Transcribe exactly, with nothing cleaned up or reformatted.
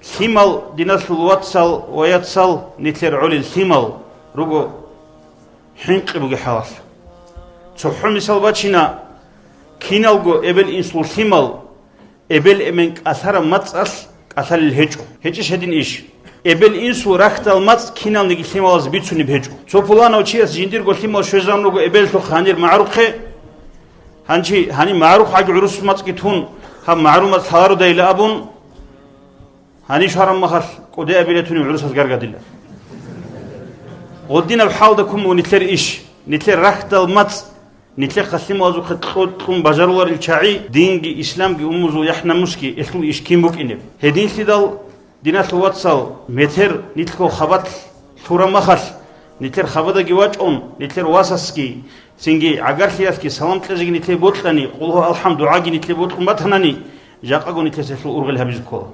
Лъимал, диналъул вацал ва яцал, нилъер гӀолил лъимал руго хӀинкъи бугеб хӀалалъ. ЦохӀо мисал бачина, киналго эбел-инсул лъимал эбел-эмен кӀалъараб мацӀалъ кӀалъалел гьечӀо. ГьечӀищ гьедин иш? Эбел-инсул рахьдал мацӀ киналниги лъималаз бицунеб гьечӀо. Цо пуланав чияс жиндирго лъимал щвезан руго эбелалъухъ гьанир магӀарухъе, гьанчи гьаниб магӀарухъ гӀаги гӀурус мацӀги тун, гьаб магӀарул мацӀ лъалародайила абун, гьанив щвараб махалъ кӀудияб билетунив гӀурусаз гаргадила. Гъодинаб хӀалда ккун буго нилъер иш, нилъер рахьдал мацӀ, нилъехъа лъималазухъе кьо-, кьун бажаруларел чагӀи, динги, исламги, умумузул яхӀ-намусги, гьелъул иш кин букӀинеб. Гьединлъидал, диналъул вацал, метер нилъго хабалъ лъураб махалъ, нилъер хабадаги вачӀун, нилъер васасги, цинги гӀагарлъиялъги салам кьезеги нилъее бокьани, къулгьу алхӀам дугӀаги нилъее бокьун батанани, жакъаго нилъеца гьелъул ургъел гьабизе ккола.